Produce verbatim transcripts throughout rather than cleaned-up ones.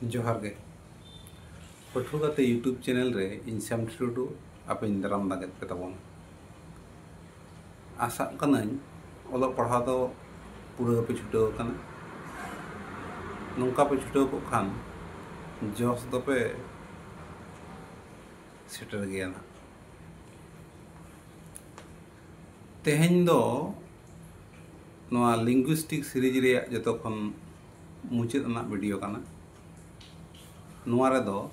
ᱡᱚᱦᱟᱨ ᱜᱮ᱾ ᱯᱟᱹᱴᱷᱩᱣᱟᱹ ᱜᱟᱛᱮ YouTube ᱪᱮᱱᱮᱞ ᱨᱮ ᱤᱧ ᱥᱮᱢᱴᱷᱤ ᱴᱩᱰᱩ ᱟᱯᱮᱧ ᱫᱟᱨᱟᱢ ᱫᱟᱜᱮᱫ ᱯᱮ ᱛᱟᱵᱚᱱᱟ᱾ ᱟᱥᱟᱜ ᱠᱟᱹᱱᱟᱹᱧ ᱚᱞᱚᱜ ᱯᱟᱲᱦᱟᱣ ᱫᱚ ᱯᱩᱨᱟᱹ ᱯᱮ ᱪᱷᱩᱴᱟᱹᱣ ᱟᱠᱟᱱᱟ᱾ ᱱᱚᱝᱠᱟ ᱯᱮ ᱪᱷᱩᱴᱟᱹᱣ ᱠᱚᱜ ᱠᱷᱟᱱ ᱡᱚᱥ ᱫᱚᱯᱮ ᱥᱮᱴᱮᱨ ᱜᱮᱭᱟ ᱱᱟᱦᱟᱜ᱾ ᱛᱮᱦᱮᱧ ᱫᱚ ᱱᱚᱣᱟ ᱞᱤᱝᱜᱩᱭᱤᱥᱴᱤᱠ ᱥᱤᱨᱤᱡᱽ ᱨᱮᱭᱟᱜ ᱡᱚᱛᱚ ᱠᱷᱚᱱ ᱢᱩᱪᱟᱹᱫ ᱟᱱᱟᱜ ᱵᱷᱤᱰᱤᱭᱳ ᱠᱟᱱᱟ᱾ ᱱᱚᱣᱟ ᱨᱮᱫᱚ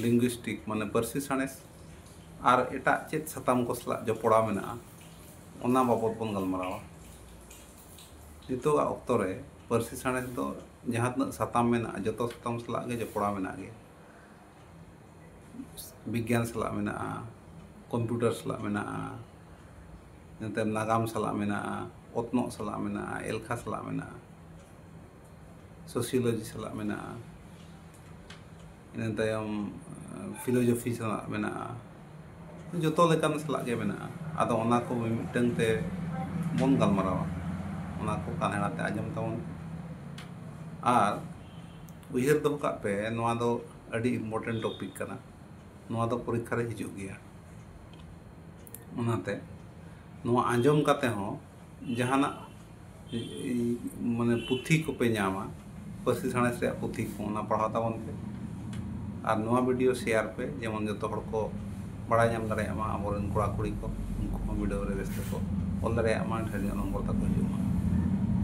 ᱞᱤᱝᱜᱩᱭᱤᱥᱴᱤᱠ ᱢᱟᱱᱮ ᱯᱟᱹᱨᱥᱤ ᱥᱟᱬᱮᱥ ᱟᱨ ᱮᱴᱟᱜ ᱪᱮᱫ ᱥᱟᱛᱟᱢ ᱠᱚ ᱥᱟᱞᱟᱜ ᱡᱚᱯᱲᱟᱣ ᱢᱮᱱᱟᱜᱼᱟ, ᱚᱱᱟ ᱵᱟᱵᱚᱛ ᱵᱚᱱ ᱜᱟᱞᱢᱟᱨᱟᱣᱟ᱾ ᱱᱤᱛᱚᱜᱟᱜ ᱚᱠᱛᱚ ᱨᱮ ᱯᱟᱹᱨᱥᱤ ᱥᱟᱬᱮᱥ ᱫᱚ ᱡᱟᱦᱟᱸ ᱛᱤᱱᱟᱹᱜ ᱥᱟᱛᱟᱢ ᱢᱮᱱᱟᱜᱼᱟ, ᱡᱚᱛᱚ ᱥᱟᱛᱟᱢ ᱥᱟᱞᱟᱜ ᱜᱮ ᱡᱚᱯᱲᱟᱣ ᱢᱮᱱᱟᱜ ᱜᱮᱭᱟ᱾ ᱵᱤᱜᱽᱜᱟᱱ ᱥᱟᱞᱟᱜ ᱢᱮᱱᱟᱜᱼᱟ, ᱠᱚᱢᱯᱤᱭᱩᱴᱟᱨ ᱥᱟᱞᱟᱜ ᱢᱮᱱᱟᱜᱼᱟ, ᱤᱱᱟᱹ ᱛᱟᱭᱚᱢ ᱱᱟᱜᱟᱢ ᱥᱟᱞᱟᱜ ᱢᱮᱱᱟᱜᱼᱟ, ᱚᱛᱱᱚᱜ ᱥᱟᱞᱟᱜ ᱢᱮᱱᱟᱜᱼᱟ, ᱮᱞᱠᱷᱟ ᱥᱟᱞᱟᱜ ᱢᱮᱱᱟᱜᱼᱟ, ᱥᱳᱥᱤᱭᱳᱞᱚᱡᱤ ᱥᱟᱞᱟᱜ ᱢᱮᱱᱟᱜᱼᱟ, ᱤᱱᱟᱹ ᱛᱟᱭᱚᱢ ᱯᱷᱤᱞᱳᱡᱚᱯᱷᱤ ᱥᱟᱞᱟᱜ ᱢᱮᱱᱟᱜᱼᱟ, ᱡᱚᱛᱚ ᱞᱮᱠᱟᱱ ᱥᱟᱞᱟᱜ ᱜᱮ ᱢᱮᱱᱟᱜᱼᱟ᱾ ᱟᱫᱚ ᱚᱱᱟ ᱠᱚ ᱢᱤᱢᱤᱫᱴᱟᱝ ᱛᱮ ᱵᱚᱱ ᱜᱟᱞᱢᱟᱨᱟᱣᱟ᱾ ᱚᱱᱟ ᱠᱚ ᱠᱟᱱᱮᱲᱟ ᱛᱮ ᱟᱸᱡᱚᱢ ᱛᱟᱵᱚᱱ ᱯᱮ᱾ ᱟᱨ ᱩᱭᱦᱟᱹᱨ ᱫᱚᱦᱚ ᱠᱟᱜ ᱯᱮ, ᱱᱚᱣᱟ ᱫᱚ ᱟᱹᱰᱤ ᱤᱢᱯᱚᱨᱴᱮᱱᱴ ᱴᱚᱯᱤᱠ ᱠᱟᱱᱟ᱾ ᱱᱚᱣᱟ ᱫᱚ ᱯᱚᱨᱤᱠᱠᱷᱟ ᱨᱮ ᱦᱤᱡᱩᱜ ᱜᱮᱭᱟ᱾ ᱚᱱᱟᱛᱮ ᱱᱚᱣᱟ ᱟᱸᱡᱚᱢ ᱠᱟᱛᱮ ᱦᱚᱸ ᱡᱟᱦᱟᱱᱟᱜ ᱢᱟᱱᱮ ᱯᱩᱛᱷᱤ ᱠᱚᱯᱮ ᱧᱟᱢᱟ, ᱯᱟᱹᱨᱥᱤ ᱥᱟᱬᱮᱥ ᱨᱮᱭᱟᱜ ᱯᱩᱛᱷᱤ ᱠᱚ, ᱚᱱᱟ ᱯᱟᱲᱦᱟᱣ ᱛᱟᱵᱚᱱ ᱯᱮ᱾ ᱟᱨ ᱱᱚᱣᱟ ᱵᱷᱤᱰᱤᱭᱳ ᱥᱮᱭᱟᱨ ᱯᱮ, ᱡᱮᱢᱚᱱ ᱡᱚᱛᱚ ᱦᱚᱲ ᱠᱚ ᱵᱟᱲᱟᱭ ᱧᱟᱢ ᱫᱟᱲᱮᱭᱟᱜ ᱢᱟ, ᱟᱵᱚᱨᱮᱱ ᱠᱚᱲᱟ ᱠᱩᱲᱤ ᱠᱚ, ᱩᱱᱠᱩ ᱦᱚᱸ ᱵᱤᱰᱟᱹᱣ ᱨᱮ ᱵᱮᱥ ᱛᱮᱠᱚ ᱚᱞ ᱫᱟᱲᱮᱭᱟᱜ ᱢᱟ, ᱰᱷᱮᱨ ᱧᱚᱜ ᱱᱚᱢᱵᱚᱨ ᱛᱟᱠᱚ ᱦᱤᱡᱩᱜ ᱢᱟ᱾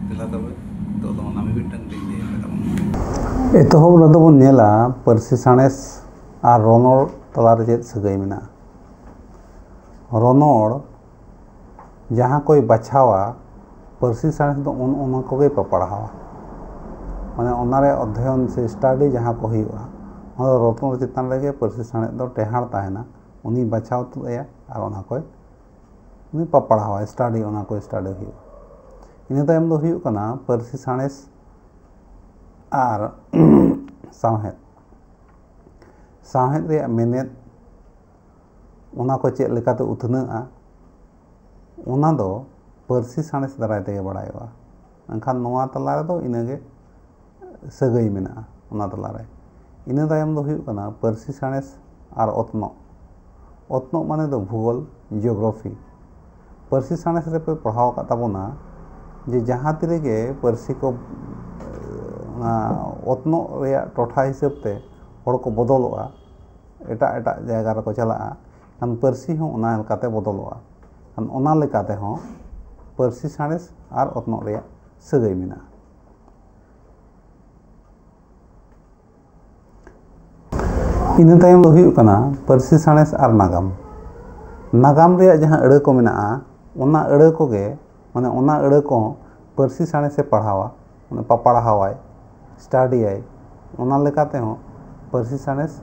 ᱫᱮᱞᱟ ᱛᱚᱵᱮ, ᱱᱤᱛᱚᱜ ᱫᱚ ᱚᱱᱟ ᱢᱤᱢᱤᱫᱴᱟᱝ ᱞᱤᱧ ᱞᱟᱹᱭ ᱟᱯᱮ ᱛᱟᱵᱚᱱᱟ᱾ ᱮᱛᱚᱦᱚᱵ ᱨᱮᱫᱚ ᱵᱚᱱ ᱧᱮᱞᱟ ᱯᱟᱹᱨᱥᱤ ᱥᱟᱬᱮᱥ ᱟᱨ ᱨᱚᱱᱚᱲ ᱛᱟᱞᱟᱨᱮ ᱪᱮᱫ ᱥᱟᱹᱜᱟᱹᱭ ᱢᱮᱱᱟᱜᱼᱟ᱾ ᱨᱚᱱᱚᱲ ᱡᱟᱦᱟᱸ ᱠᱚᱭ ᱵᱟᱪᱷᱟᱣᱟ, ᱯᱟᱹᱨᱥᱤ ᱥᱟᱬᱮᱥ ᱫᱚ ᱩᱱ ᱚᱱᱟ ᱠᱚᱜᱮᱭ ᱯᱟᱯᱟᱲᱦᱟᱣᱟ᱾ ᱢᱟᱱᱮ ᱚᱱᱟ ᱨᱮ ᱚᱫᱽᱫᱷᱟᱭᱚᱱ ᱥᱮ ᱥᱴᱟᱰᱤ ᱡᱟᱦᱟᱸ ᱠᱚ ᱦᱩᱭᱩᱜᱼᱟ, ᱚᱱᱟ ᱫᱚ ᱨᱚᱱᱚᱲ ᱪᱮᱛᱟᱱ ᱨᱮᱜᱮ ᱯᱟᱹᱨᱥᱤ ᱥᱟᱬᱮᱥ ᱫᱚ ᱴᱮᱦᱟᱲ ᱛᱟᱦᱮᱱᱟ᱾ ᱩᱱᱤ ᱵᱟᱪᱷᱟᱣ ᱛᱩᱫ ᱟᱭᱟ ᱟᱨ ᱚᱱᱟ ᱠᱚᱭ, ᱩᱱᱤ ᱯᱟᱯᱟᱲᱦᱟᱣᱟᱭ, ᱥᱴᱟᱰᱤ, ᱚᱱᱟ ᱠᱚ ᱥᱴᱟᱰᱤ ᱦᱩᱭᱩᱜᱼᱟ᱾ ᱤᱱᱟᱹ ᱛᱟᱭᱚᱢ ᱫᱚ ᱦᱩᱭᱩᱜ ᱠᱟᱱᱟ ᱯᱟᱹᱨᱥᱤ ᱥᱟᱬᱮᱥ ᱟᱨ ᱥᱟᱶᱦᱮᱫ᱾ ᱥᱟᱶᱦᱮᱫ ᱨᱮᱭᱟᱜ ᱢᱮᱱᱮᱫ, ᱚᱱᱟ ᱠᱚ ᱪᱮᱫ ᱞᱮᱠᱟᱛᱮ ᱩᱛᱱᱟᱹᱜᱼᱟ, ᱚᱱᱟ ᱫᱚ ᱯᱟᱹᱨᱥᱤ ᱥᱟᱬᱮᱥ ᱫᱟᱨᱟᱭ ᱛᱮᱜᱮ ᱵᱟᱲᱟᱭᱚᱜᱼᱟ᱾ ᱢᱮᱱᱠᱷᱟᱱ ᱱᱚᱣᱟ ᱛᱟᱞᱟ ᱨᱮᱫᱚ ᱤᱱᱟᱹᱜᱮ ᱥᱟᱹᱜᱟᱹᱭ ᱢᱮᱱᱟᱜᱼᱟ ᱚᱱᱟ ᱛᱟᱞᱟᱨᱮ᱾ ᱤᱱᱟᱹ ᱛᱟᱭᱚᱢ ᱫᱚ ᱦᱩᱭᱩᱜ ᱠᱟᱱᱟ ᱯᱟᱹᱨᱥᱤ ᱥᱟᱬᱮᱥ ᱟᱨ ᱚᱛᱱᱚᱜ᱾ ᱚᱛᱱᱚᱜ ᱢᱟᱱᱮ ᱫᱚ ᱵᱷᱩᱜᱳᱞ, ᱡᱤᱭᱳᱜᱨᱟᱯᱷᱤ᱾ ᱯᱟᱹᱨᱥᱤ ᱥᱟᱬᱮᱥ ᱨᱮᱯᱮ ᱯᱟᱲᱦᱟᱣ ᱟᱠᱟᱫ ᱛᱟᱵᱚᱱᱟ ᱡᱮ ᱡᱟᱦᱟᱸ ᱛᱤ ᱨᱮᱜᱮ ᱯᱟᱹᱨᱥᱤ ᱠᱚ, ᱚᱱᱟ ᱚᱛᱱᱚᱜ ᱨᱮᱭᱟᱜ ᱴᱚᱴᱷᱟ ᱦᱤᱥᱟᱹᱵ ᱛᱮ ᱦᱚᱲ ᱠᱚ ᱵᱚᱫᱚᱞᱚᱜᱼᱟ, ᱮᱴᱟᱜ ᱮᱴᱟᱜ ᱡᱟᱭᱜᱟ ᱨᱮᱠᱚ ᱪᱟᱞᱟᱜᱼᱟ, ᱠᱷᱟᱱ ᱯᱟᱹᱨᱥᱤ ᱦᱚᱸ ᱚᱱᱟ ᱞᱮᱠᱟᱛᱮ ᱵᱚᱫᱚᱞᱚᱜᱼᱟ᱾ ᱠᱷᱟᱱ ᱚᱱᱟ ᱞᱮᱠᱟ ᱛᱮᱦᱚᱸ ᱯᱟᱹᱨᱥᱤ ᱥᱟᱬᱮᱥ ᱟᱨ ᱚᱛᱱᱚᱜ ᱨᱮᱭᱟᱜ ᱥᱟᱹᱜᱟᱹᱭ ᱢᱮᱱᱟᱜᱼᱟ᱾ ᱤᱱᱟᱹ ᱛᱟᱭᱚᱢ ᱫᱚ ᱦᱩᱭᱩᱜ ᱠᱟᱱᱟ ᱯᱟᱹᱨᱥᱤ ᱥᱟᱬᱮᱥ ᱟᱨ ᱱᱟᱜᱟᱢ᱾ ᱱᱟᱜᱟᱢ ᱨᱮᱭᱟᱜ ᱡᱟᱦᱟᱸ ᱟᱹᱲᱟᱹ ᱠᱚ ᱢᱮᱱᱟᱜᱼᱟ, ᱚᱱᱟ ᱟᱹᱲᱟᱹ ᱠᱚᱜᱮ, ᱢᱟᱱᱮ ᱚᱱᱟ ᱟᱹᱲᱟᱹ ᱠᱚᱦᱚᱸ ᱯᱟᱹᱨᱥᱤ ᱥᱟᱬᱮᱥᱮ ᱯᱟᱲᱦᱟᱣᱟ, ᱢᱟᱱᱮ ᱯᱟᱯᱟᱲᱦᱟᱣᱟᱭ, ᱥᱴᱟᱰᱤᱭᱟᱭ᱾ ᱚᱱᱟ ᱞᱮᱠᱟ ᱛᱮᱦᱚᱸ ᱯᱟᱹᱨᱥᱤ ᱥᱟᱬᱮᱥ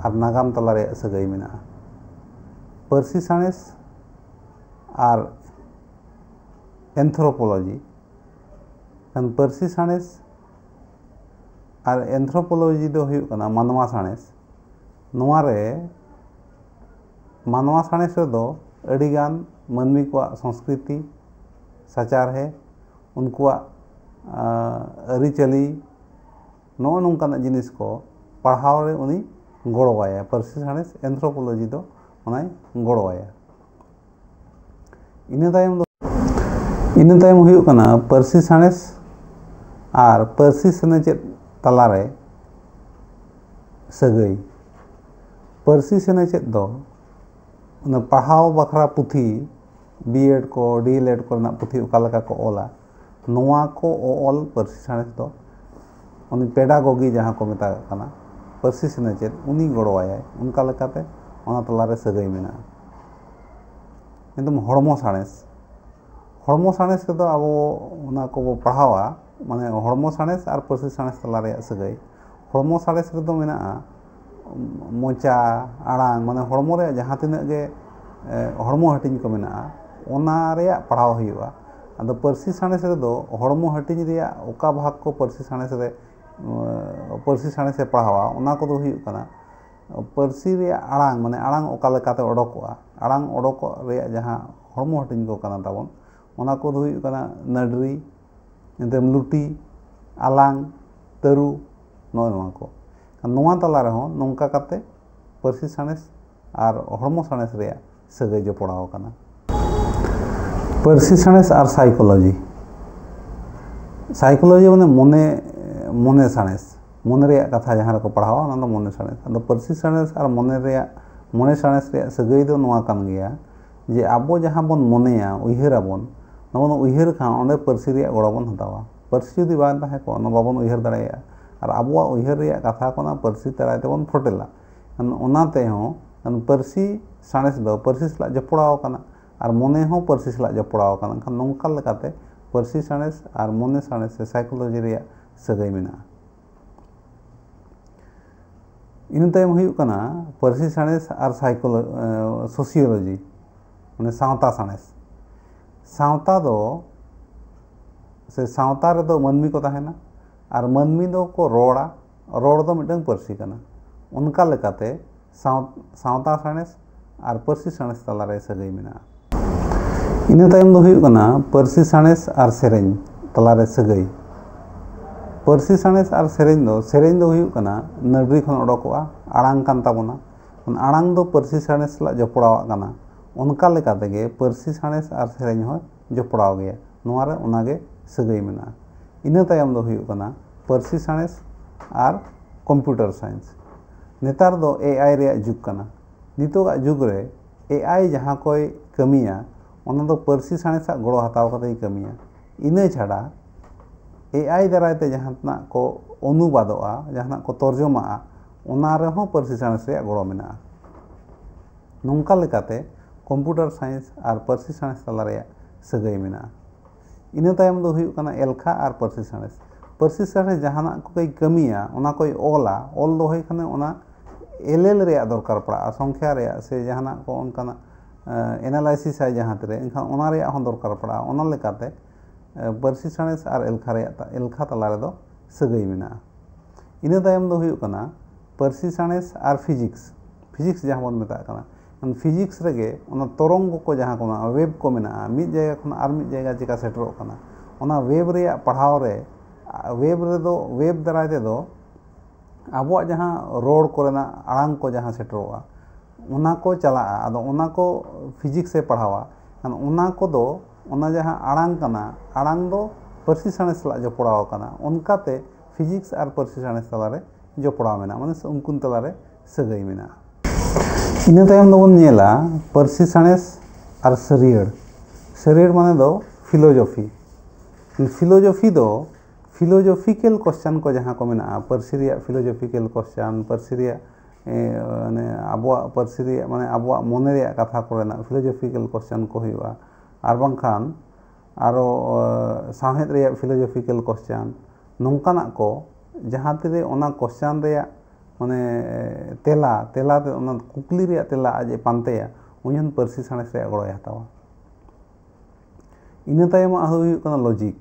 ᱟᱨ ᱱᱟᱜᱟᱢ ᱛᱟᱞᱟ ᱨᱮᱭᱟᱜ ᱥᱟᱹᱜᱟᱹᱭ ᱢᱮᱱᱟᱜᱼᱟ᱾ ᱯᱟᱹᱨᱥᱤ ᱥᱟᱬᱮᱥ ᱟᱨ ᱮᱱᱛᱷᱨᱳᱯᱳᱞᱚᱡᱤ᱾ ᱠᱷᱟᱱ ᱯᱟᱹᱨᱥᱤ ᱥᱟᱬᱮᱥ ᱟᱨ ᱮᱱᱛᱷᱨᱳᱯᱳᱞᱚᱡᱤ ᱫᱚ ᱦᱩᱭᱩᱜ ᱠᱟᱱᱟ ᱢᱟᱱᱣᱟ ᱥᱟᱬᱮᱥ᱾ ᱱᱚᱣᱟ ᱨᱮ ᱢᱟᱱᱣᱟ ᱥᱟᱬᱮᱥ ᱨᱮᱫᱚ ᱟᱹᱰᱤᱜᱟᱱ ᱢᱟᱹᱱᱢᱤ ᱠᱚᱣᱟᱜ ᱥᱚᱝᱥᱠᱨᱤᱛᱤ, ᱥᱟᱪᱟᱨᱦᱮ, ᱩᱱᱠᱩᱣᱟᱜ, ᱟᱸ, ᱟᱹᱨᱤᱪᱟᱹᱞᱤ, ᱱᱚᱜᱼᱚ ᱱᱚᱝᱠᱟᱱᱟᱜ ᱡᱤᱱᱤᱥ ᱠᱚ ᱯᱟᱲᱦᱟᱣ ᱨᱮ ᱩᱱᱤ ᱜᱚᱲᱚᱣᱟᱭᱟ᱾ ᱯᱟᱹᱨᱥᱤ ᱥᱟᱬᱮᱥ, ᱮᱱᱛᱷᱨᱳᱯᱳᱞᱚᱡᱤ ᱫᱚ ᱚᱱᱟᱭ ᱜᱚᱲᱚᱣᱟᱭᱟ᱾ ᱤᱱᱟᱹ ᱛᱟᱭᱚᱢ ᱫᱚ, ᱤᱱᱟᱹ ᱛᱟᱭᱚᱢ ᱦᱩᱭᱩᱜ ᱠᱟᱱᱟ ᱯᱟᱹᱨᱥᱤ ᱥᱟᱬᱮᱥ ᱟᱨ ᱯᱟᱹᱨᱥᱤ ᱥᱮᱱᱮᱪᱮᱫ ᱛᱟᱞᱟᱨᱮ ᱥᱟᱹᱜᱟᱹᱭ᱾ ᱯᱟᱹᱨᱥᱤ ᱥᱮᱱᱮᱪᱮᱫ ᱫᱚ ᱚᱱᱟ ᱯᱟᱲᱦᱟᱣ ᱵᱟᱠᱷᱨᱟ ᱯᱩᱛᱷᱤ, ᱵᱤᱭᱮᱰ ᱠᱚ, ᱰᱤᱮᱞᱮᱰ ᱠᱚᱨᱮᱱᱟᱜ ᱯᱩᱛᱷᱤ ᱚᱠᱟ ᱞᱮᱠᱟ ᱠᱚ ᱚᱞᱟ, ᱱᱚᱣᱟ ᱠᱚ ᱚᱞ ᱯᱟᱹᱨᱥᱤ ᱥᱟᱬᱮᱥ ᱫᱚ, ᱩᱱᱤ ᱯᱮᱰᱟᱜᱚᱜᱤ ᱡᱟᱦᱟᱸ ᱠᱚ ᱢᱮᱛᱟᱜ ᱠᱟᱱᱟ, ᱯᱟᱹᱨᱥᱤ ᱥᱮᱱᱮᱪᱮᱫ, ᱩᱱᱤ ᱜᱚᱲᱚᱣᱟᱭᱟᱭ᱾ ᱚᱱᱠᱟ ᱞᱮᱠᱟᱛᱮ ᱚᱱᱟ ᱛᱟᱞᱟᱨᱮ ᱥᱟᱹᱜᱟᱹᱭ ᱢᱮᱱᱟᱜᱼᱟ᱾ ᱮᱠᱫᱚᱢ ᱦᱚᱲᱢᱚ ᱥᱟᱬᱮᱥ, ᱦᱚᱲᱢᱚ ᱥᱟᱬᱮᱥ ᱨᱮᱫᱚ ᱟᱵᱚ ᱚᱱᱟ ᱠᱚᱵᱚ ᱯᱟᱲᱦᱟᱣᱟ, ᱢᱟᱱᱮ ᱦᱚᱲᱢᱚ ᱥᱟᱬᱮᱥ ᱟᱨ ᱯᱟᱹᱨᱥᱤ ᱥᱟᱬᱮᱥ ᱛᱟᱞᱟ ᱨᱮᱭᱟᱜ ᱥᱟᱹᱜᱟᱹᱭ᱾ ᱦᱚᱲᱢᱚ ᱥᱟᱬᱮᱥ ᱨᱮᱫᱚ ᱢᱮᱱᱟᱜᱼᱟ ᱢᱚᱪᱟ, ᱟᱲᱟᱝ, ᱢᱟᱱᱮ ᱦᱚᱲᱢᱚ ᱨᱮᱭᱟᱜ ᱡᱟᱦᱟᱸ ᱛᱤᱱᱟᱹᱜ ᱜᱮ, ᱮ, ᱦᱚᱲᱢᱚ ᱦᱟᱹᱴᱤᱧ ᱠᱚ ᱢᱮᱱᱟᱜᱼᱟ, ᱚᱱᱟ ᱨᱮᱭᱟᱜ ᱯᱟᱲᱦᱟᱣ ᱦᱩᱭᱩᱜᱼᱟ᱾ ᱟᱫᱚ ᱯᱟᱹᱨᱥᱤ ᱥᱟᱬᱮᱥ ᱨᱮᱫᱚ ᱦᱚᱲᱢᱚ ᱦᱟᱹᱴᱤᱧ ᱨᱮᱭᱟᱜ ᱚᱠᱟ ᱵᱷᱟᱜᱽ ᱠᱚ ᱯᱟᱹᱨᱥᱤ ᱥᱟᱬᱮᱥ ᱨᱮ, ᱮ, ᱯᱟᱹᱨᱥᱤ ᱥᱟᱬᱮᱥᱮ ᱯᱟᱲᱦᱟᱣᱟ, ᱚᱱᱟ ᱠᱚᱫᱚ ᱦᱩᱭᱩᱜ ᱠᱟᱱᱟ ᱯᱟᱹᱨᱥᱤ ᱨᱮᱭᱟᱜ ᱟᱲᱟᱝ, ᱢᱟᱱᱮ ᱟᱲᱟᱝ ᱚᱠᱟ ᱞᱮᱠᱟᱛᱮ ᱚᱰᱚᱠᱚᱜᱼᱟ, ᱟᱲᱟᱝ ᱚᱰᱚᱠᱚᱜ ᱨᱮᱭᱟᱜ ᱡᱟᱦᱟᱸ ᱦᱚᱲᱢᱚ ᱦᱟᱹᱴᱤᱧ ᱠᱚ ᱠᱟᱱᱟ ᱛᱟᱵᱚᱱ, ᱚᱱᱟ ᱠᱚᱫᱚ ᱦᱩᱭᱩᱜ ᱠᱟᱱᱟ ᱱᱟᱹᱰᱨᱤ, ᱮᱱᱛᱮᱢ ᱞᱩᱴᱤ, ᱟᱞᱟᱝ, ᱛᱟᱹᱨᱩ, ᱱᱚᱜᱼᱚ ᱱᱚᱣᱟ ᱠᱚ᱾ ᱱᱚᱣᱟ ᱛᱟᱞᱟ ᱨᱮᱦᱚᱸ ᱱᱚᱝᱠᱟ ᱠᱟᱛᱮ ᱯᱟᱹᱨᱥᱤ ᱥᱟᱬᱮᱥ ᱟᱨ ᱦᱚᱲᱢᱚ ᱥᱟᱬᱮᱥ ᱨᱮᱭᱟᱜ ᱥᱟᱹᱜᱟᱹᱭ ᱡᱚᱯᱲᱟᱣ ᱟᱠᱟᱱᱟ᱾ ᱯᱟᱹᱨᱥᱤ ᱥᱟᱬᱮᱥ ᱟᱨ psychology᱾ Psychology ᱢᱟᱱᱮ ᱢᱚᱱᱮ, ᱢᱚᱱᱮ ᱥᱟᱬᱮᱥ, ᱢᱚᱱᱮ ᱨᱮᱭᱟᱜ ᱠᱟᱛᱷᱟ ᱡᱟᱦᱟᱸ ᱨᱮᱠᱚ ᱯᱟᱲᱦᱟᱣᱟ, ᱚᱱᱟ ᱫᱚ ᱢᱚᱱᱮ ᱥᱟᱬᱮᱥ᱾ ᱟᱫᱚ ᱯᱟᱹᱨᱥᱤ ᱥᱟᱬᱮᱥ ᱟᱨ ᱢᱚᱱᱮ ᱨᱮᱭᱟᱜ, ᱢᱚᱱᱮ ᱥᱟᱬᱮᱥ ᱨᱮᱭᱟᱜ ᱥᱟᱹᱜᱟᱹᱭ ᱫᱚ ᱱᱚᱣᱟ ᱠᱟᱱ ᱜᱮᱭᱟ ᱡᱮ ᱟᱵᱚ ᱡᱟᱦᱟᱸ ᱵᱚᱱ ᱢᱚᱱᱮᱭᱟ, ᱩᱭᱦᱟᱹᱨ ᱟᱵᱚᱱ, ᱚᱱᱟ ᱵᱚᱱ ᱩᱭᱦᱟᱹᱨ ᱠᱷᱟᱱ ᱚᱸᱰᱮ ᱯᱟᱹᱨᱥᱤ ᱨᱮᱭᱟᱜ ᱜᱚᱲᱚ ᱵᱚᱱ ᱦᱟᱛᱟᱣᱟ᱾ ᱯᱟᱹᱨᱥᱤ ᱡᱩᱫᱤ ᱵᱟᱝ ᱛᱟᱦᱮᱸ ᱠᱚᱜᱼᱟ, ᱚᱱᱟ ᱵᱟᱵᱚᱱ ᱩᱭᱦᱟᱹᱨ ᱫᱟᱲᱮᱭᱟᱜᱼᱟ᱾ ᱟᱨ ᱟᱵᱚᱣᱟᱜ ᱩᱭᱦᱟᱹᱨ ᱨᱮᱭᱟᱜ ᱠᱟᱛᱷᱟ ᱠᱚ ᱚᱱᱟ ᱯᱟᱹᱨᱥᱤ ᱫᱟᱨᱟᱭ ᱛᱮᱵᱚᱱ ᱯᱷᱚᱴᱮᱞᱟ᱾ ᱚᱱᱟ ᱛᱮᱦᱚᱸ ᱯᱟᱹᱨᱥᱤ ᱥᱟᱬᱮᱥ ᱫᱚ ᱯᱟᱹᱨᱥᱤ ᱥᱟᱞᱟᱜ ᱡᱚᱯᱲᱟᱣ ᱟᱠᱟᱱᱟ ᱟᱨ ᱢᱚᱱᱮ ᱦᱚᱸ ᱯᱟᱹᱨᱥᱤ ᱥᱟᱞᱟᱜ ᱡᱚᱯᱲᱟᱣ ᱟᱠᱟᱱᱟ᱾ ᱮᱱᱠᱷᱟᱱ ᱱᱚᱝᱠᱟ ᱞᱮᱠᱟᱛᱮ ᱯᱟᱹᱨᱥᱤ ᱥᱟᱬᱮᱥ ᱟᱨ ᱢᱚᱱᱮ ᱥᱟᱬᱮᱥ ᱥᱮ psychology ᱨᱮᱭᱟᱜ ᱥᱟᱹᱜᱟᱹᱭ ᱢᱮᱱᱟᱜᱼᱟ᱾ ᱤᱱᱟᱹ ᱛᱟᱭᱚᱢ ᱦᱩᱭᱩᱜ ᱠᱟᱱᱟ ᱯᱟᱹᱨᱥᱤ ᱥᱟᱬᱮᱥ ᱟᱨ psycholo-, ᱮ, sociology, ᱢᱟᱱᱮ ᱥᱟᱶᱛᱟ ᱥᱟᱬᱮᱥ᱾ ᱥᱟᱶᱛᱟ ᱫᱚ, ᱥᱮ ᱥᱟᱶᱛᱟ ᱨᱮᱫᱚ ᱢᱟᱹᱱᱢᱤ ᱠᱚ ᱛᱟᱦᱮᱱᱟ ᱟᱨ ᱢᱟᱹᱱᱢᱤ ᱫᱚᱠᱚ ᱨᱚᱲᱟ, ᱨᱚᱲ ᱫᱚ ᱢᱤᱫᱴᱟᱝ ᱯᱟᱹᱨᱥᱤ ᱠᱟᱱᱟ᱾ ᱚᱱᱠᱟ ᱞᱮᱠᱟᱛᱮ ᱥᱟᱶ-, ᱥᱟᱶᱛᱟ ᱥᱟᱬᱮᱥ ᱟᱨ ᱯᱟᱹᱨᱥᱤ ᱥᱟᱬᱮᱥ ᱛᱟᱞᱟᱨᱮ ᱥᱟᱹᱜᱟᱹᱭ ᱢᱮᱱᱟᱜᱼᱟ᱾ ᱤᱱᱟᱹ ᱛᱟᱭᱚᱢ ᱫᱚ ᱦᱩᱭᱩᱜ ᱠᱟᱱᱟ ᱯᱟᱹᱨᱥᱤ ᱥᱟᱬᱮᱥ ᱟᱨ ᱥᱮᱨᱮᱧ ᱛᱟᱞᱟᱨᱮ ᱥᱟᱹᱜᱟᱹᱭ᱾ ᱯᱟᱹᱨᱥᱤ ᱥᱟᱬᱮᱥ ᱟᱨ ᱥᱮᱨᱮᱧ ᱫᱚ, ᱥᱮᱨᱮᱧ ᱫᱚ ᱦᱩᱭᱩᱜ ᱠᱟᱱᱟ ᱱᱟᱹᱰᱨᱤ ᱠᱷᱚᱱ ᱚᱰᱚᱠᱚᱜᱼᱟ, ᱟᱲᱟᱝ ᱠᱟᱱ ᱛᱟᱵᱚᱱᱟ᱾ ᱟᱲᱟᱝ ᱫᱚ ᱯᱟᱹᱨᱥᱤ ᱥᱟᱬᱮᱥ ᱥᱟᱞᱟᱜ ᱡᱚᱯᱲᱟᱣᱟᱜ ᱠᱟᱱᱟ᱾ ᱚᱱᱠᱟ ᱞᱮᱠᱟ ᱛᱮᱜᱮ ᱯᱟᱹᱨᱥᱤ ᱥᱟᱬᱮᱥ ᱟᱨ ᱥᱮᱨᱮᱧ ᱦᱚᱸ ᱡᱚᱯᱲᱟᱣ ᱜᱮᱭᱟ᱾ ᱱᱚᱣᱟ ᱨᱮ ᱚᱱᱟᱜᱮ ᱥᱟᱹᱜᱟᱹᱭ ᱢᱮᱱᱟᱜᱼᱟ᱾ ᱤᱱᱟᱹ ᱛᱟᱭᱚᱢ ᱫᱚ ᱦᱩᱭᱩᱜ ᱠᱟᱱᱟ ᱯᱟᱹᱨᱥᱤ ᱥᱟᱬᱮᱥ ᱟᱨ computer science᱾ ᱱᱮᱛᱟᱨ ᱫᱚ AI ᱨᱮᱭᱟᱜ ᱡᱩᱜᱽ ᱠᱟᱱᱟ᱾ ᱱᱤᱛᱚᱜᱟᱜ ᱡᱩᱜᱽ ᱨᱮ AI ᱡᱟᱦᱟᱸ ᱠᱚᱭ ᱠᱟᱹᱢᱤᱭᱟ, ᱚᱱᱟ ᱫᱚ ᱯᱟᱹᱨᱥᱤ ᱥᱟᱬᱮᱥᱟᱜ ᱜᱚᱲᱚ ᱦᱟᱛᱟᱣ ᱠᱟᱛᱮᱭ ᱠᱟᱹᱢᱤᱭᱟ᱾ ᱤᱱᱟᱹ ᱪᱷᱟᱰᱟ AI ᱫᱟᱨᱟᱭ ᱛᱮ ᱡᱟᱦᱟᱱᱟᱜ ᱠᱚ ᱚᱱᱩᱵᱟᱫᱚᱜᱼᱟ, ᱡᱟᱦᱟᱱᱟᱜ ᱠᱚ ᱛᱚᱨᱡᱚᱢᱟᱜᱼᱟ, ᱚᱱᱟ ᱨᱮᱦᱚᱸ ᱯᱟᱹᱨᱥᱤ ᱥᱟᱬᱮᱥ ᱨᱮᱭᱟᱜ ᱜᱚᱲᱚ ᱢᱮᱱᱟᱜᱼᱟ᱾ ᱱᱚᱝᱠᱟ ᱞᱮᱠᱟᱛᱮ computer science ᱟᱨ ᱯᱟᱹᱨᱥᱤ ᱥᱟᱬᱮᱥ ᱛᱟᱞᱟ ᱨᱮᱭᱟᱜ ᱥᱟᱹᱜᱟᱹᱭ ᱢᱮᱱᱟᱜᱼᱟ᱾ ᱤᱱᱟᱹ ᱛᱟᱭᱚᱢ ᱫᱚ ᱦᱩᱭᱩᱜ ᱠᱟᱱᱟ ᱮᱞᱠᱷᱟ ᱟᱨ ᱯᱟᱹᱨᱥᱤ ᱥᱟᱬᱮᱥ᱾ ᱯᱟᱹᱨᱥᱤ ᱥᱟᱬᱮᱥ ᱡᱟᱦᱟᱱᱟᱜ ᱠᱚᱭ ᱠᱟᱹᱢᱤᱭᱟ, ᱚᱱᱟ ᱠᱚᱭ ᱚᱞᱟ, ᱚᱞ ᱫᱚᱦᱚᱭ ᱠᱷᱟᱱᱮ ᱚᱱᱟ ᱮᱞᱮᱞ ᱨᱮᱭᱟᱜ ᱫᱚᱨᱠᱟᱨ ᱯᱟᱲᱟᱜᱼᱟ, ᱥᱚᱝᱠᱷᱭᱟ ᱨᱮᱭᱟᱜ ᱥᱮ ᱡᱟᱦᱟᱱᱟᱜ ᱠᱚ ᱚᱱᱠᱟᱱᱟᱜ, ᱮ, analysis ᱟᱭ ᱡᱟᱦᱟᱸ ᱛᱤᱨᱮ, ᱮᱱᱠᱷᱟᱱ ᱚᱱᱟ ᱨᱮᱭᱟᱜ ᱦᱚᱸ ᱫᱚᱨᱠᱟᱨ ᱯᱟᱲᱟᱜᱼᱟ᱾ ᱚᱱᱟ ᱞᱮᱠᱟᱛᱮ, ᱮ, ᱯᱟᱹᱨᱥᱤ ᱥᱟᱬᱮᱥ ᱟᱨ ᱮᱞᱠᱷᱟ ᱨᱮᱭᱟᱜ ᱛᱟ-, ᱮᱞᱠᱷᱟ ᱛᱟᱞᱟ ᱨᱮᱫᱚ ᱥᱟᱹᱜᱟᱹᱭ ᱢᱮᱱᱟᱜᱼᱟ᱾ ᱤᱱᱟᱹ ᱛᱟᱭᱚᱢ ᱫᱚ ᱦᱩᱭᱩᱜ ᱠᱟᱱᱟ ᱯᱟᱹᱨᱥᱤ ᱥᱟᱬᱮᱥ ᱟᱨ physics᱾ Physics ᱡᱟᱦᱟᱸ ᱵᱚᱱ ᱢᱮᱛᱟᱜ ᱠᱟᱱᱟ, ᱠᱷᱟᱱ physics ᱨᱮᱜᱮ ᱚᱱᱟ ᱛᱚᱨᱚᱝᱜᱚ ᱠᱚ ᱡᱟᱦᱟᱸ ᱠᱚ ᱢᱮᱱᱟᱜᱼᱟ, wave ᱠᱚ ᱢᱮᱱᱟᱜᱼᱟ, ᱢᱤᱫ ᱡᱟᱭᱜᱟ ᱠᱷᱚᱱ ᱟᱨ ᱢᱤᱫ ᱡᱟᱭᱜᱟ ᱪᱮᱠᱟ ᱥᱮᱴᱮᱨᱚᱜ ᱠᱟᱱᱟ, ᱚᱱᱟ wave ᱨᱮᱭᱟᱜ ᱯᱟᱲᱦᱟᱣ ᱨᱮ ᱣᱮᱵ ᱨᱮᱫᱚ, ᱣᱮᱵ ᱫᱟᱨᱟᱭ ᱛᱮᱫᱚ ᱟᱵᱚᱣᱟᱜ ᱡᱟᱦᱟᱸ ᱨᱚᱲ ᱠᱚᱨᱮᱱᱟᱜ ᱟᱲᱟᱝ ᱠᱚ ᱡᱟᱦᱟᱸ ᱥᱮᱴᱮᱨᱚᱜᱼᱟ, ᱚᱱᱟ ᱠᱚ ᱪᱟᱞᱟᱜᱼᱟ᱾ ᱟᱫᱚ ᱚᱱᱟ ᱠᱚ ᱯᱷᱤᱡᱤᱠᱥ ᱮ ᱯᱟᱲᱦᱟᱣᱟ᱾ ᱠᱷᱟᱱ ᱚᱱᱟ ᱠᱚᱫᱚ, ᱚᱱᱟ ᱡᱟᱦᱟᱸ ᱟᱲᱟᱝ ᱠᱟᱱᱟ, ᱟᱲᱟᱝ ᱫᱚ ᱯᱟᱹᱨᱥᱤ ᱥᱟᱬᱮᱥ ᱥᱟᱞᱟᱜ ᱡᱚᱯᱲᱟᱣ ᱟᱠᱟᱱᱟ᱾ ᱚᱱᱠᱟᱛᱮ ᱯᱷᱤᱡᱤᱠᱥ ᱟᱨ ᱯᱟᱹᱨᱥᱤ ᱥᱟᱬᱮᱥ ᱛᱟᱞᱟᱨᱮ ᱡᱚᱯᱲᱟᱣ ᱢᱮᱱᱟᱜᱼᱟ, ᱢᱟᱱᱮ ᱩᱱᱠᱤᱱ ᱛᱟᱞᱟᱨᱮ ᱥᱟᱹᱜᱟᱹᱭ ᱢᱮᱱᱟᱜᱼᱟ᱾ ᱤᱱᱟᱹ ᱛᱟᱭᱚᱢ ᱫᱚᱵᱚᱱ ᱧᱮᱞᱟ ᱯᱟᱹᱨᱥᱤ ᱥᱟᱬᱮᱥ ᱟᱨ ᱥᱟᱹᱨᱤᱭᱟᱹᱲ᱾ ᱥᱟᱹᱨᱤᱭᱟᱹᱲ ᱢᱟᱱᱮ ᱫᱚ ᱯᱷᱤᱞᱳᱡᱚᱯᱷᱤ᱾ ᱯᱷᱤᱞᱳᱡᱚᱯᱷᱤ ᱫᱚ, ᱯᱷᱤᱞᱳᱡᱚᱯᱷᱤᱠᱮᱞ ᱠᱚᱥᱪᱟᱱ ᱠᱚ ᱡᱟᱦᱟᱸ ᱠᱚ ᱢᱮᱱᱟᱜᱼᱟ, ᱯᱟᱹᱨᱥᱤ ᱨᱮᱭᱟᱜ ᱯᱷᱤᱞᱳᱡᱚᱯᱷᱤᱠᱮᱞ ᱠᱚᱥᱪᱟᱱ, ᱯᱟᱹᱨᱥᱤ ᱨᱮᱭᱟᱜ, ᱮ, ᱢᱟᱱᱮ ᱟᱵᱚᱣᱟᱜ ᱯᱟᱹᱨᱥᱤ ᱨᱮᱭᱟᱜ, ᱢᱟᱱᱮ ᱟᱵᱚᱣᱟᱜ ᱢᱚᱱᱮ ᱨᱮᱭᱟᱜ ᱠᱟᱛᱷᱟ ᱠᱚᱨᱮᱱᱟᱜ ᱯᱷᱤᱞᱳᱡᱚᱯᱷᱤᱠᱮᱞ ᱠᱚᱥᱪᱟᱱ ᱠᱚ ᱦᱩᱭᱩᱜᱼᱟ, ᱟᱨ ᱵᱟᱝᱠᱷᱟᱱ ᱟᱨᱚ, ᱮ, ᱥᱟᱶᱦᱮᱫ ᱨᱮᱭᱟᱜ ᱯᱷᱤᱞᱳᱡᱚᱯᱷᱤᱠᱮᱞ ᱠᱚᱥᱪᱟᱱ, ᱱᱚᱝᱠᱟᱱᱟᱜ ᱠᱚ, ᱡᱟᱦᱟᱸ ᱛᱤᱨᱮ ᱚᱱᱟ ᱠᱚᱥᱪᱟᱱ ᱨᱮᱭᱟᱜ, ᱢᱟᱱᱮ, ᱛᱮᱞᱟ, ᱛᱮᱞᱟ ᱛᱮ, ᱚᱱᱟ ᱠᱩᱠᱞᱤ ᱨᱮᱭᱟᱜ ᱛᱮᱞᱟ ᱟᱡ ᱮ ᱯᱟᱱᱛᱮᱭᱟ, ᱩᱱ ᱡᱚᱠᱷᱚᱱ ᱯᱟᱹᱨᱥᱤ ᱥᱟᱬᱮᱥ ᱨᱮᱭᱟᱜ ᱜᱚᱲᱚᱭ ᱦᱟᱛᱟᱣᱟ᱾ ᱤᱱᱟᱹ ᱛᱟᱭᱚᱢᱟᱜ ᱦᱩᱭᱩᱜ ᱠᱟᱱᱟ ᱞᱚᱡᱤᱠ᱾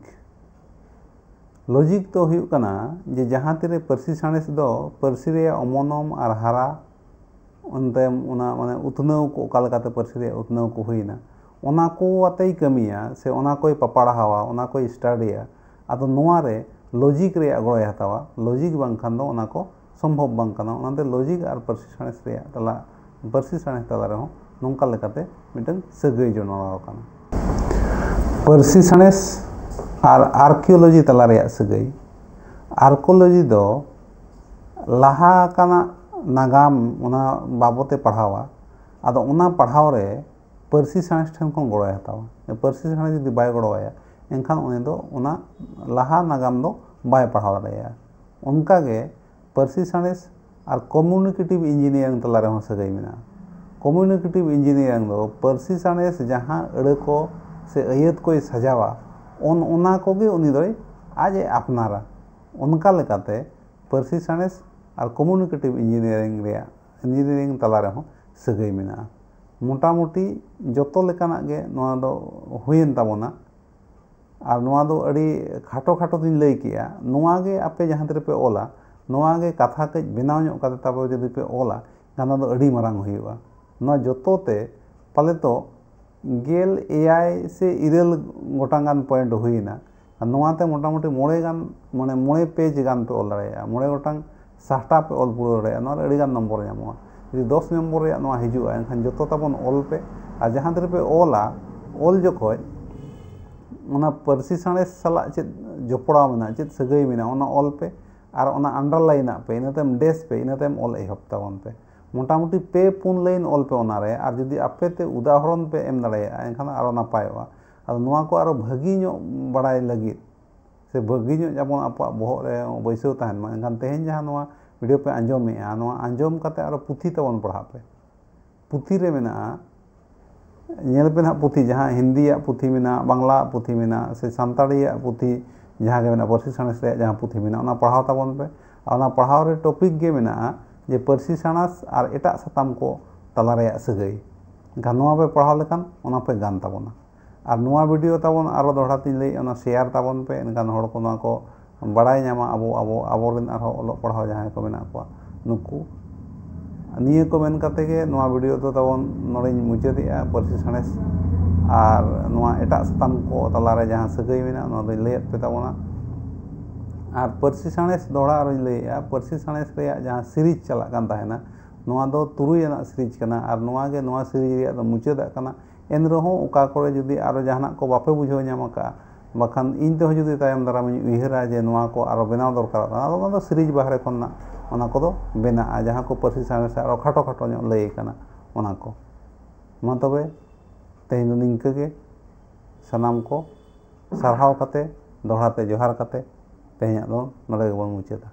ᱞᱚᱡᱤᱠ ᱫᱚ ᱦᱩᱭᱩᱜ ᱠᱟᱱᱟ ᱡᱮ ᱡᱟᱦᱟᱸ ᱛᱤᱨᱮ ᱯᱟᱹᱨᱥᱤ ᱥᱟᱬᱮᱥ ᱫᱚ ᱯᱟᱹᱨᱥᱤ ᱨᱮᱭᱟᱜ ᱚᱢᱚᱱᱚᱢ ᱟᱨ ᱦᱟᱨᱟ, ᱚᱱᱛᱮ ᱚᱱᱟ, ᱢᱟᱱᱮ, ᱩᱛᱱᱟᱹᱣ ᱠᱚ, ᱚᱠᱟ ᱞᱮᱠᱟᱛᱮ ᱯᱟᱹᱨᱥᱤ ᱨᱮᱭᱟᱜ ᱩᱛᱱᱟᱹᱣ ᱠᱚ ᱦᱩᱭᱱᱟ, ᱚᱱᱟ ᱠᱚ ᱟᱛᱮᱭ ᱠᱟᱹᱢᱤᱭᱟ ᱥᱮ ᱚᱱᱟ ᱠᱚᱭ ᱯᱟᱯᱟᱲᱦᱟᱣᱟ, ᱚᱱᱟ ᱠᱚᱭ ᱥᱴᱟᱰᱤᱭᱟ᱾ ᱟᱫᱚ ᱱᱚᱣᱟ ᱨᱮ ᱞᱚᱡᱤᱠ ᱨᱮᱭᱟᱜ ᱜᱚᱲᱚᱭ ᱦᱟᱛᱟᱣᱟ᱾ ᱞᱚᱡᱤᱠ ᱵᱟᱝᱠᱷᱟᱱ ᱫᱚ ᱚᱱᱟ ᱠᱚ ᱥᱚᱢᱵᱷᱚᱵ ᱵᱟᱝ ᱠᱟᱱᱟ᱾ ᱚᱱᱟᱛᱮ ᱞᱚᱡᱤᱠ ᱟᱨ ᱯᱟᱹᱨᱥᱤ ᱥᱟᱬᱮᱥ ᱨᱮᱭᱟᱜ ᱛᱟᱞᱟ, ᱯᱟᱹᱨᱥᱤ ᱥᱟᱬᱮᱥ ᱛᱟᱞᱟ ᱨᱮᱦᱚᱸ ᱱᱚᱝᱠᱟ ᱞᱮᱠᱟᱛᱮ ᱢᱤᱫᱴᱟᱝ ᱥᱟᱹᱜᱟᱹᱭ ᱡᱚᱱᱚᱲᱟᱣ ᱟᱠᱟᱱᱟ᱾ ᱯᱟᱹᱨᱥᱤ ᱥᱟᱬᱮᱥ ᱟᱨ ᱟᱨᱠᱤᱭᱳᱞᱚᱡᱤ ᱛᱟᱞᱟ ᱨᱮᱭᱟᱜ ᱥᱟᱹᱜᱟᱹᱭ᱾ ᱟᱨᱠᱤᱭᱳᱞᱚᱡᱤ ᱫᱚ ᱞᱟᱦᱟ ᱟᱠᱟᱱᱟᱜ ᱱᱟᱜᱟᱢ, ᱚᱱᱟ ᱵᱟᱵᱚᱛᱮ ᱯᱟᱲᱦᱟᱣᱟ᱾ ᱟᱫᱚ ᱚᱱᱟ ᱯᱟᱲᱦᱟᱣ ᱨᱮ ᱯᱟᱹᱨᱥᱤ ᱥᱟᱬᱮᱥ ᱴᱷᱮᱱ ᱠᱷᱚᱱ ᱜᱚᱲᱚᱭ ᱦᱟᱛᱟᱣᱟ᱾ ᱯᱟᱹᱨᱥᱤ ᱥᱟᱬᱮᱥ ᱡᱩᱫᱤ ᱵᱟᱭ ᱜᱚᱲᱚᱣᱟᱭᱟ, ᱮᱱᱠᱷᱟᱱ ᱩᱱᱤ ᱫᱚ ᱚᱱᱟ ᱞᱟᱦᱟ ᱱᱟᱜᱟᱢ ᱫᱚ ᱵᱟᱭ ᱯᱟᱲᱦᱟᱣ ᱫᱟᱲᱮᱭᱟᱜᱼᱟ᱾ ᱚᱱᱠᱟᱜᱮ ᱯᱟᱹᱨᱥᱤ ᱥᱟᱬᱮᱥ ᱟᱨ ᱠᱚᱢᱤᱭᱩᱱᱤᱠᱮᱴᱤᱵᱷ ᱤᱧᱡᱤᱱᱤᱭᱟᱨᱤᱝ ᱛᱟᱞᱟ ᱨᱮᱦᱚᱸ ᱥᱟᱹᱜᱟᱹᱭ ᱢᱮᱱᱟᱜᱼᱟ᱾ ᱠᱚᱢᱤᱭᱩᱱᱤᱠᱮᱴᱤᱵᱷ ᱤᱧᱡᱤᱱᱤᱭᱟᱨᱤᱝ ᱫᱚ ᱯᱟᱹᱨᱥᱤ ᱥᱟᱬᱮᱥ ᱡᱟᱦᱟᱸ ᱟᱹᱲᱟᱹ ᱠᱚ ᱥᱮ ᱟᱹᱭᱟᱹᱛ ᱠᱚᱭ ᱥᱟᱡᱟᱣᱟ, ᱚᱱ ᱚᱱᱟ ᱠᱚᱜᱮ ᱩᱱᱤ ᱫᱚᱭ ᱟᱡ ᱮ ᱟᱯᱱᱟᱨᱟ᱾ ᱚᱱᱠᱟ ᱞᱮᱠᱟᱛᱮ ᱯᱟᱹᱨᱥᱤ ᱥᱟᱬᱮᱥ ᱟᱨ ᱠᱚᱢᱤᱭᱩᱱᱤᱠᱮᱴᱤᱵᱷ ᱤᱧᱡᱤᱱᱤᱭᱟᱨᱤᱝ ᱨᱮᱭᱟᱜ, ᱤᱧᱡᱤᱱᱤᱭᱟᱨᱤᱝ ᱛᱟᱞᱟ ᱨᱮᱦᱚᱸ ᱥᱟᱹᱜᱟᱹᱭ ᱢᱮᱱᱟᱜᱼᱟ᱾ ᱢᱚᱴᱟᱢᱩᱴᱤ ᱡᱚᱛᱚ ᱞᱮᱠᱟᱱᱟᱜ ᱜᱮ ᱱᱚᱣᱟ ᱫᱚ ᱦᱩᱭᱮᱱ ᱛᱟᱵᱚᱱᱟ᱾ ᱟᱨ ᱱᱚᱣᱟ ᱫᱚ ᱟᱹᱰᱤ ᱠᱷᱟᱴᱚ ᱠᱷᱟᱴᱚ ᱛᱤᱧ ᱞᱟᱹᱭ ᱠᱮᱜᱼᱟ᱾ ᱱᱚᱣᱟ ᱜᱮ ᱟᱯᱮ ᱡᱟᱦᱟᱸ ᱛᱤᱨᱮᱯᱮ ᱚᱞᱟ, ᱱᱚᱣᱟ ᱜᱮ ᱠᱟᱛᱷᱟ ᱠᱟᱹᱡ ᱵᱮᱱᱟᱣ ᱧᱚᱜ ᱠᱟᱛᱮ ᱛᱟᱯᱚᱨ ᱡᱩᱫᱤ ᱯᱮ ᱚᱞᱟ, ᱜᱟᱱᱟ ᱫᱚ ᱟᱹᱰᱤ ᱢᱟᱨᱟᱝ ᱦᱩᱭᱩᱜᱼᱟ᱾ ᱱᱚᱣᱟ ᱡᱚᱛᱚ ᱛᱮ ᱯᱟᱞᱮ ᱛᱚ ᱜᱮᱞ ᱮᱭᱟᱭ ᱥᱮ ᱤᱨᱟᱹᱞ ᱜᱚᱴᱟᱝ ᱜᱟᱱ ᱯᱚᱭᱮᱱᱴ ᱦᱩᱭᱮᱱᱟ᱾ ᱟᱨ ᱱᱚᱣᱟᱛᱮ ᱢᱚᱴᱟᱢᱩᱴᱤ ᱢᱚᱬᱮ ᱜᱟᱱ, ᱢᱟᱱᱮ ᱢᱚᱬᱮ ᱯᱮᱡᱽ ᱜᱟᱱ ᱯᱮ ᱚᱞ ᱫᱟᱲᱮᱭᱟᱜᱼᱟ, ᱢᱚᱬᱮ ᱜᱚᱴᱟᱝ ᱥᱟᱦᱴᱟ ᱯᱮ ᱚᱞ ᱯᱩᱨᱟᱹᱣ ᱫᱟᱲᱮᱭᱟᱜᱼᱟ᱾ ᱱᱚᱣᱟ ᱨᱮ ᱟᱹᱰᱤ ᱜᱟᱱ ᱱᱚᱢᱵᱚᱨ ᱧᱟᱢᱚᱜᱼᱟ᱾ ᱡᱩᱫᱤ ᱫᱚᱥ ᱱᱚᱢᱵᱚᱨ ᱨᱮᱭᱟᱜ ᱱᱚᱣᱟ ᱦᱤᱡᱩᱜᱼᱟ, ᱮᱱᱠᱷᱟᱱ ᱡᱚᱛᱚ ᱛᱟᱵᱚᱱ ᱚᱞ ᱯᱮ᱾ ᱟᱨ ᱡᱟᱦᱟᱸ ᱛᱤᱨᱮ ᱯᱮ ᱚᱞᱟ, ᱚᱞ ᱡᱚᱠᱷᱚᱡ ᱚᱱᱟ ᱯᱟᱹᱨᱥᱤ ᱥᱟᱬᱮᱥ ᱥᱟᱞᱟᱜ ᱪᱮᱫ ᱡᱚᱯᱲᱟᱣ ᱢᱮᱱᱟᱜᱼᱟ, ᱪᱮᱫ ᱥᱟᱹᱜᱟᱹᱭ ᱢᱮᱱᱟᱜᱼᱟ, ᱚᱱᱟ ᱚᱞ ᱯᱮ᱾ ᱟᱨ ᱚᱱᱟ underline ᱟᱜ ᱯᱮ, ᱤᱱᱟᱹ ᱛᱟᱭᱚᱢ dash ᱯᱮ, ᱤᱱᱟᱹ ᱛᱟᱭᱚᱢ ᱚᱞ ᱮᱦᱚᱵ ᱛᱟᱵᱚᱱ ᱯᱮ᱾ ᱢᱚᱴᱟᱢᱩᱴᱤ ᱯᱮ ᱯᱩᱱ ᱞᱟᱭᱤᱱ ᱚᱞ ᱯᱮ ᱚᱱᱟᱨᱮ᱾ ᱟᱨ ᱡᱩᱫᱤ ᱟᱯᱮ ᱛᱮ ᱩᱫᱟᱦᱚᱨᱚᱱ ᱯᱮ ᱮᱢ ᱫᱟᱲᱮᱭᱟᱜᱼᱟ, ᱮᱱᱠᱷᱟᱱ ᱟᱨᱚ ᱱᱟᱯᱟᱭᱚᱜᱼᱟ᱾ ᱟᱫᱚ ᱱᱚᱣᱟ ᱠᱚ ᱟᱨᱚ ᱵᱷᱟᱹᱜᱤ ᱧᱚᱜ ᱵᱟᱲᱟᱭ ᱞᱟᱹᱜᱤᱫ ᱥᱮ ᱵᱷᱟᱹᱜᱤ ᱧᱚᱜ ᱡᱮᱢᱚᱱ ᱟᱵᱚᱣᱟᱜ ᱵᱚᱦᱚᱜ ᱨᱮ ᱵᱟᱹᱭᱥᱟᱹᱣ ᱛᱟᱦᱮᱱ ᱢᱟ, ᱮᱱᱠᱷᱟᱱ ᱛᱮᱦᱮᱧ ᱡᱟᱦᱟᱸ ᱱᱚᱣᱟ video ᱯᱮ ᱟᱸᱡᱚᱢᱮᱜᱼᱟ, ᱱᱚᱣᱟ ᱟᱸᱡᱚᱢ ᱠᱟᱛᱮ ᱟᱨᱚ ᱯᱩᱛᱷᱤ ᱛᱟᱵᱚᱱ ᱯᱟᱲᱦᱟᱜ ᱯᱮ᱾ ᱯᱩᱛᱷᱤ ᱨᱮ ᱢᱮᱱᱟᱜᱼᱟ, ᱧᱮᱞ ᱯᱮ ᱱᱟᱦᱟᱜ ᱯᱩᱛᱷᱤ, ᱡᱟᱦᱟᱸ ᱦᱤᱱᱫᱤᱭᱟᱜ ᱯᱩᱛᱷᱤ ᱢᱮᱱᱟᱜᱼᱟ, ᱵᱟᱝᱞᱟ ᱯᱩᱛᱷᱤ ᱢᱮᱱᱟᱜᱼᱟ, ᱥᱮ ᱥᱟᱱᱛᱟᱲᱤᱭᱟᱜ ᱯᱩᱛᱷᱤ ᱡᱟᱦᱟᱸ ᱜᱮ ᱢᱮᱱᱟᱜᱼᱟ, ᱯᱟᱹᱨᱥᱤ ᱥᱟᱬᱮᱥ ᱨᱮᱭᱟᱜ ᱡᱟᱦᱟᱸ ᱯᱩᱛᱷᱤ ᱢᱮᱱᱟᱜᱼᱟ, ᱚᱱᱟ ᱯᱟᱲᱦᱟᱣ ᱛᱟᱵᱚᱱ ᱯᱮ᱾ ᱟᱨ ᱚᱱᱟ ᱯᱟᱲᱦᱟᱣ ᱨᱮ topic ᱜᱮ ᱢᱮᱱᱟᱜᱼᱟ ᱡᱮ ᱯᱟᱹᱨᱥᱤ ᱥᱟᱬᱮᱥ ᱟᱨ ᱮᱴᱟᱜ ᱥᱟᱛᱟᱢ ᱠᱚ ᱛᱟᱞᱟ ᱨᱮᱭᱟᱜ ᱥᱟᱹᱜᱟᱹᱭ᱾ ᱮᱱᱠᱷᱟᱱ ᱱᱚᱣᱟ ᱯᱮ ᱯᱟᱲᱦᱟᱣ ᱞᱮᱠᱷᱟᱱ ᱚᱱᱟ ᱯᱮ ᱜᱟᱱ ᱛᱟᱵᱚᱱᱟ᱾ ᱟᱨ ᱱᱚᱣᱟ video ᱛᱟᱵᱚᱱ ᱟᱨᱚ ᱫᱚᱦᱲᱟ ᱛᱤᱧ ᱞᱟᱹᱭᱮᱫᱼᱟ, ᱚᱱᱟ share ᱛᱟᱵᱚᱱ ᱯᱮ, ᱮᱱᱠᱷᱟᱱ ᱦᱚᱲ ᱠᱚ ᱱᱚᱣᱟ ᱠᱚ ᱵᱟᱲᱟᱭ ᱧᱟᱢᱟ, ᱟᱵᱚ, ᱟᱵᱚ, ᱟᱵᱚᱨᱮᱱ ᱟᱨᱦᱚᱸ ᱚᱞᱚᱜ ᱯᱟᱲᱦᱟᱣ ᱡᱟᱦᱟᱸᱭ ᱠᱚ ᱢᱮᱱᱟᱜ ᱠᱚᱣᱟ ᱱᱩᱠᱩ᱾ ᱱᱤᱭᱟᱹ ᱠᱚ ᱢᱮᱱ ᱠᱟᱛᱮ ᱜᱮ ᱱᱚᱣᱟ video ᱫᱚ ᱛᱟᱵᱚᱱ ᱱᱚᱰᱮᱧ ᱢᱩᱪᱟᱹᱫᱮᱜᱼᱟ, ᱯᱟᱹᱨᱥᱤ ᱥᱟᱬᱮᱥ ᱟᱨ ᱱᱚᱣᱟ ᱮᱴᱟᱜ ᱥᱟᱛᱟᱢ ᱠᱚ ᱛᱟᱞᱟᱨᱮ ᱡᱟᱦᱟᱸ ᱥᱟᱹᱜᱟᱹᱭ ᱢᱮᱱᱟᱜᱼᱟ, ᱱᱚᱣᱟ ᱫᱚᱧ ᱞᱟᱹᱭᱟᱫ ᱯᱮ ᱛᱟᱵᱚᱱᱟ᱾ ᱟᱨ ᱯᱟᱹᱨᱥᱤ ᱥᱟᱬᱮᱥ, ᱫᱚᱦᱲᱟ ᱟᱨᱚᱧ ᱞᱟᱹᱭᱮᱫᱼᱟ, ᱯᱟᱹᱨᱥᱤ ᱥᱟᱬᱮᱥ ᱨᱮᱭᱟᱜ ᱡᱟᱦᱟᱸ series ᱪᱟᱞᱟᱜ ᱠᱟᱱ ᱛᱟᱦᱮᱱᱟ, ᱱᱚᱣᱟ ᱫᱚ ᱛᱩᱨᱩᱭ ᱟᱱᱟᱜ series ᱠᱟᱱᱟ᱾ ᱟᱨ ᱱᱚᱣᱟ ᱜᱮ ᱱᱚᱣᱟ series ᱨᱮᱭᱟᱜ ᱫᱚ ᱢᱩᱪᱟᱹᱫᱟᱜ ᱠᱟᱱᱟ᱾ ᱮᱱ ᱨᱮᱦᱚᱸ ᱚᱠᱟ ᱠᱚᱨᱮ ᱡᱩᱫᱤ ᱟᱨᱚ ᱡᱟᱦᱟᱱᱟᱜ ᱠᱚ ᱵᱟᱯᱮ ᱵᱩᱡᱷᱟᱹᱣ ᱧᱟᱢ ᱟᱠᱟᱫᱼᱟ, ᱵᱟᱠᱷᱟᱱ ᱤᱧ ᱛᱮᱦᱚᱸ ᱡᱩᱫᱤ ᱛᱟᱭᱚᱢ ᱫᱟᱨᱟᱢᱤᱧ ᱩᱭᱦᱟᱹᱨᱟ ᱡᱮ ᱱᱚᱣᱟ ᱠᱚ ᱟᱨᱚ ᱵᱮᱱᱟᱣ ᱫᱚᱨᱠᱟᱨᱚᱜ ᱠᱟᱱᱟ, ᱟᱫᱚ ᱚᱱᱟ ᱫᱚ series ᱵᱟᱦᱨᱮ ᱠᱷᱚᱱᱟᱜ ᱚᱱᱟ ᱠᱚᱫᱚ ᱵᱮᱱᱟᱜᱼᱟ, ᱡᱟᱦᱟᱸ ᱠᱚ ᱯᱟᱹᱨᱥᱤ ᱥᱟᱬᱮᱥ ᱨᱮ ᱟᱨᱚ ᱠᱷᱟᱴᱚ ᱠᱷᱟᱴᱚ ᱧᱚᱜ ᱞᱟᱹᱭ ᱠᱟᱱᱟ ᱚᱱᱟ ᱠᱚ᱾ ᱢᱟ ᱛᱚᱵᱮ ᱛᱮᱦᱮᱧ ᱫᱚ ᱱᱤᱝᱠᱟᱹ ᱜᱮ, ᱥᱟᱱᱟᱢ ᱠᱚ ᱥᱟᱨᱦᱟᱣ ᱠᱟᱛᱮ, ᱫᱚᱦᱲᱟ ᱛᱮ ᱡᱚᱦᱟᱨ ᱠᱟᱛᱮ ᱛᱮᱦᱮᱧᱟᱜ ᱫᱚ ᱱᱚᱰᱮ ᱜᱮᱵᱚᱱ ᱢᱩᱪᱟᱹᱫᱟ᱾